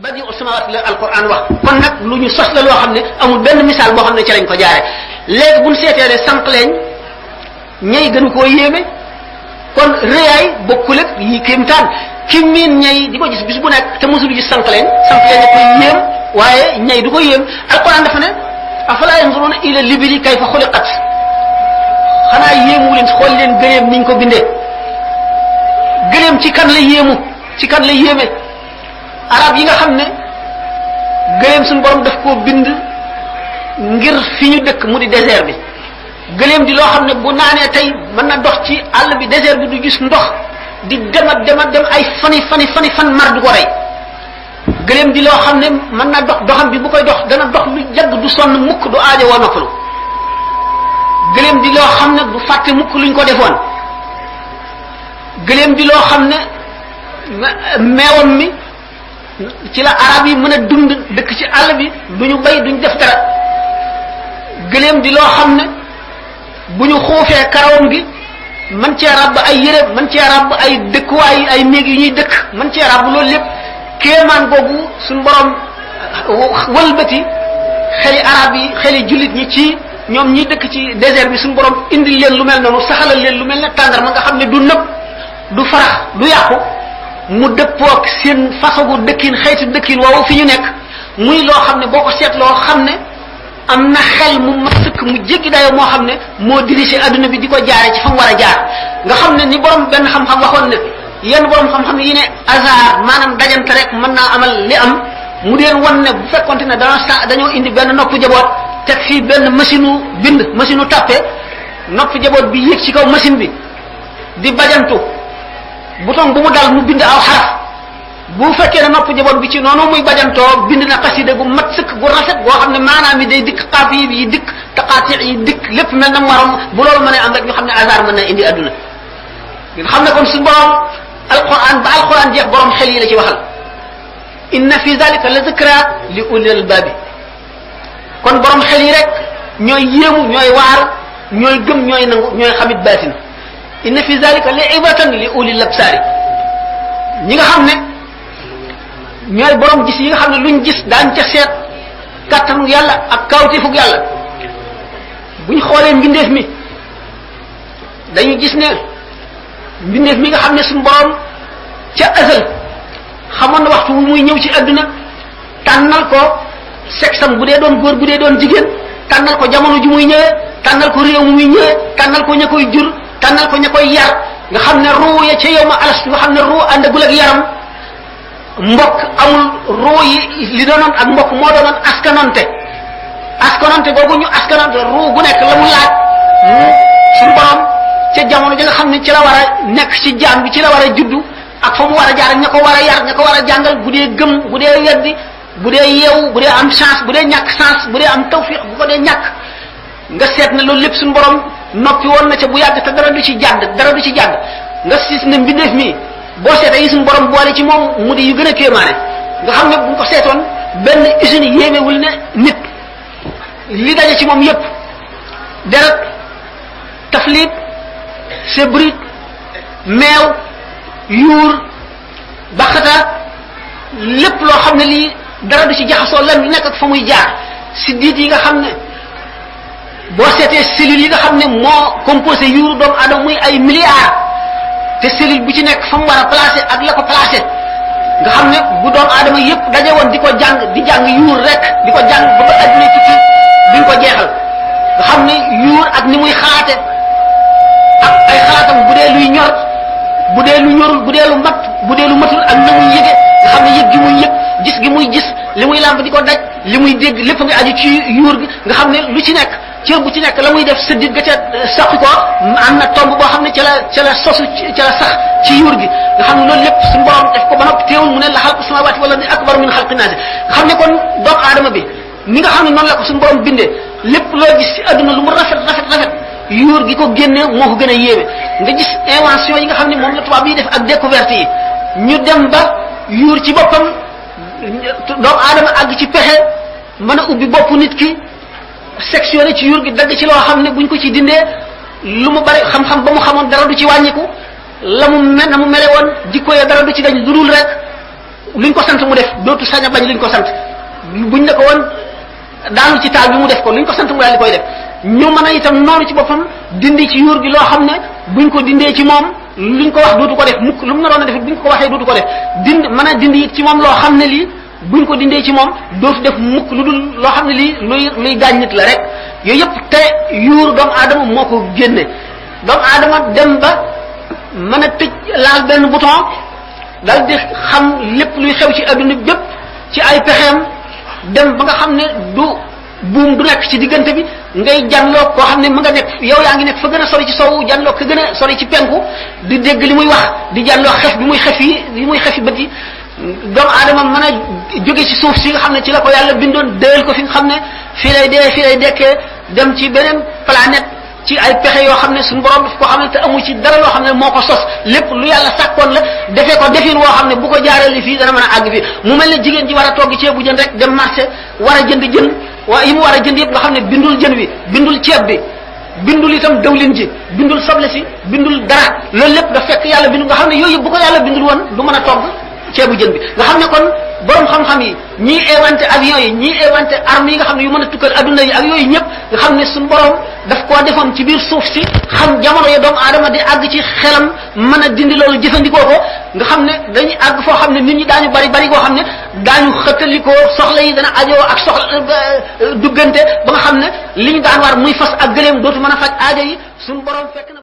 badi usamawaat la alquran wax kon nag lu ñu sos la loo xam ne amul benn misaal boo xam ne ci lañ ko jaare léegi buñ seeteele sànq leen ñay gënu koo yéeme kon réyaay bokkul ak yi kéemtaan ki miin ñay di ko gis bis bu nekk te mosul gis sànq leen da koy yéem waaye ñay du ko yéem alquran dafa ne afala yanzuruna ila libili kayfa xuliqat xanaa yéemu leen xool leen gëleem niñ ko bindee gëleem ci kan la yéemu ci kan la yéeme arab yi nga xam ne gëleem suñu borom daf koo bind ngir fi ñu dëkk mu di désert bi gëleem di loo xam ne bu naanee tey mën na dox ci àll bi désert bi du gis ndox di dem ay fan mar du ko rey gëleem di loo xam ne mën na doxam bi bu koy dox dana dox lu yàgg du sonn mukk du aajo woo noppalu gëleem di loo xam ne du fàtte mukk luñ ko defoon gëleem di loo xam ne meewam mi ci la arab yi mën a dund dëkk ci àll bi duñu bay duñ def dara gëleem di loo xam ne bu ñu xuufee karawam gi man cee ràbb ay yére man cee ràbb ay dëkkuwaay ay néeg yu ñuy dëkk man cee ràbb loolu lépp kéemaan googu suñ borom wëlbati xeli arab yi xeli jullit ñi ci ñoom ñi dëkk ci désert bi suñ borom indil leen lu mel noonu saxalal leen lu mel ne tàndarma nga xam ne du nëb du farax du yàqu mu dëppoog seen façon dëkkin xeetu dëkkin woowu fi ñu nekk muy loo xam ne boo ko seetloo xam ne am na xel mu mat sëkk mu jéggi dayoo moo xam ne moo dirigé adduna bi di ko jaare ci fa mu war a jaar nga xam ne ni borom benn xam-xam waxoon ne yenn borom xam-xam yi ne hasard maanaam dajante rek mën naa amal li am mu deen wan ne bu fekkonte ne dañoo indi benn nopp jaboot teg fii benn machine bind machine tàppe nopp jaboot bi yéeg ci kaw machine bi di bajantu bouton bu mu dal mu bind aw xaraf bu fekkee ne nopp jaboot bi ci noonu muy bajantoo bind na xasida gu mat sëkk gu rafet boo xam ne maanaam yi day dikk xaaf yi dikk taqaati yi dikk lépp mel na mu waroon bu loolu mën a am rek ñu xam ne hasard mën na indi adduna ngeen xam ne kon suñu borom alquran ba alquran jeex borom xel yi la ci waxal inna fi zalika la zikra li ulil albabi kon borom xel yi rek ñooy yéemu ñooy waaru ñooy gëm ñooy nangu ñooy xamit baatin inna fi zalika li ibratan li ulil absari ñi nga xam ne ñooy borom gis yi nga xam ne luñ gis daañ ca seet kàttanu yàlla ak kawtifug yàlla buñ xoolee mbindeef mi dañu gis ne mbindeef mi nga xam ne suñu borom ca azal xamoon na waxtu wu muy ñëw ci adduna tànnal ko sexam bu dee doon góor bu dee doon jigéen tànnal ko jamono ju muy ñëwee tànnal ko réew mu muy ñëwee tànnal ko ña koy jur tànnal ko ña koy yar nga xam ne ruu ya ca yow ma alas nga xam ne ruu àndagul ak yaram mbokk amul ruu yi li doonoon ak mbokk moo doonoon askanonte googu ñu askanonte ruu gu nekk la mu laaj suñu borom ca jamono ja nga xam ne ci la war a nekk ci jaam bi ci la war a juddu ak fa mu war a jaar ak ña ko war a yar ña ko war a jàngal bu dee gëm bu dee weddi bu dee yeewu bu dee am chance bu dee ñàkk chance bu dee am tawfiq bu ko dee ñàkk nga seet ne loolu lépp suñu borom noppi woon na ca bu yàgg te dara du ci jàdd nga siis ne mbindeef mi boo seetee yi suñu borom boole ci moom mu di yu gën a kéemaane nga xam ne bu ñu ko seetoon benn usine yéemewul ne nit li daje ci moom yépp deret taflit sebrit meew yuur baxata lépp loo xam ne lii dara du ci jaxasoo lan lu nekk ak fa muy jaar siddiit yi nga xam ne boo seetee cellules yi nga xam ne moo composé yuuru doomu aadama muy ay milliards te cellule bu ci nekk fa mu war a placé ak la ko placé nga xam ne bu doomu aadama yépp daje woon di ko jàng di jàng yuur rek di ko jàng ba adduna tukki duñ ko jeexal nga xam ne yuur ak ni muy xalaate ak ay xalaatam bu dee luy ñor bu dee lu ñorul bu dee lu mat bu dee lu matul ak na muy yëge nga xam ne yëg gi muy yëg gis gi muy gis li muy làmb di ko daj li muy dégg lépp nga aju ci yuur gi nga xam ne lu ci nekk cër bu ci nekk la muy def sëddit ga ca saqi ko am na tomb boo xam ne ca la sosu ca la sax ci yuur gi nga xam ne loolu lépp suñu borom def ko ba noppi teewul mu ne la xalqu samawati wala ni akbar min xalqi naasi nga xam ne kon doomu aadama bi ni nga xam ne noonu la ko suñu borom bindee lépp loo gis ci adduna lu mu rafet yuur gi ko génne moo ko gën a yéeme nga gis invention yi nga xam ne moom la tubaab yi def ak découverte yi ñu dem ba yuur ci boppam doomu aadama àgg ci pexe mën a ubbi bopp nit ki sectionné ci yuur gi dagg ci loo xam ne buñ ko ci dindee lu mu bari xam-xam ba mu xamoon dara du ci wàññiku la mu na mu mele woon jikko ya dara du ci dañ lu dul rek luñ ko sant mu def dootu sañ a bañ luñ ko sant buñ ne ko woon daanu ci taal bi mu def ko luñ ko sant mu daal di koy def ñu mën a itam noonu ci boppam dindi ci yuur gi loo xam ne buñ ko dindee ci moom luñ ko wax dootu ko def mukk lu mu naroon a def buñ ko waxee dootu ko def mën a dindi it ci moom loo xam ne lii buñ ko dindee ci moom dootu def mukk lu dul loo xam ne lii luy gaañ nit la rek yooyu yëpp te yuur doomu aadama moo ko génne doomu aadama dem ba mën a tëj laal benn bouton dal di xam lépp luy xew ci adduna bépp ci ay pexeem dem ba nga xam ne buum du nekk ci diggante bi ngay janloo koo xam ne mu nga nekk yow yaa ngi nekk fa gën a sori ci sowu janloo ka gën a sori ci penku di dégg li muy wax di janloo xef bi muy xef yi bët yi doomu aadama mën a jóge ci suuf si nga xam ne ci la ko yàlla bindoon déel ko fi nga xam ne fii lay dekkee dem ci beneen planète ci ay pexe yoo xam ne suñu borom daf ko xam ne te amu ci dara loo xam ne moo ko sos lépp lu yàlla sàkkoon la defee ko defin woo xam ne bu ko jaaree fii dana mën a àgg fii mu mel ne jigéen ji war a togg ceebu jën rek dem marché war a jënd jën yi mu war a jënd yëpp nga xam ne bindul jën wi bindul ceeb bi bindul itam dawlin ji bindul soble si bindul dara loolu lépp da fekk yàlla bindul nga xam ne yooyu yëpp bu ko yàlla bindul woon du mën a togg ceebu jën bi nga xam ne kon borom xam-xam yi ñii inventé avion yi ñii inventé armes yi nga xam ne yu mën a tukkal adduna yi ak yooyu ñëpp nga xam ne suñu borom daf koo defoon ci biir suuf si xam jamono ya doomu aadama di àgg ci xelam mën a dindi loolu jëfandikoo ko nga xam ne dañuy àgg foo xam ne nit ñi daañu bari koo xam ne daañu xëttalikoo soxla yi dana ajoo ak soxla duggante ba nga xam ne li ñu daan war muy fas ak gëléem dootu mën a faj aajo yi suñu borom fekk na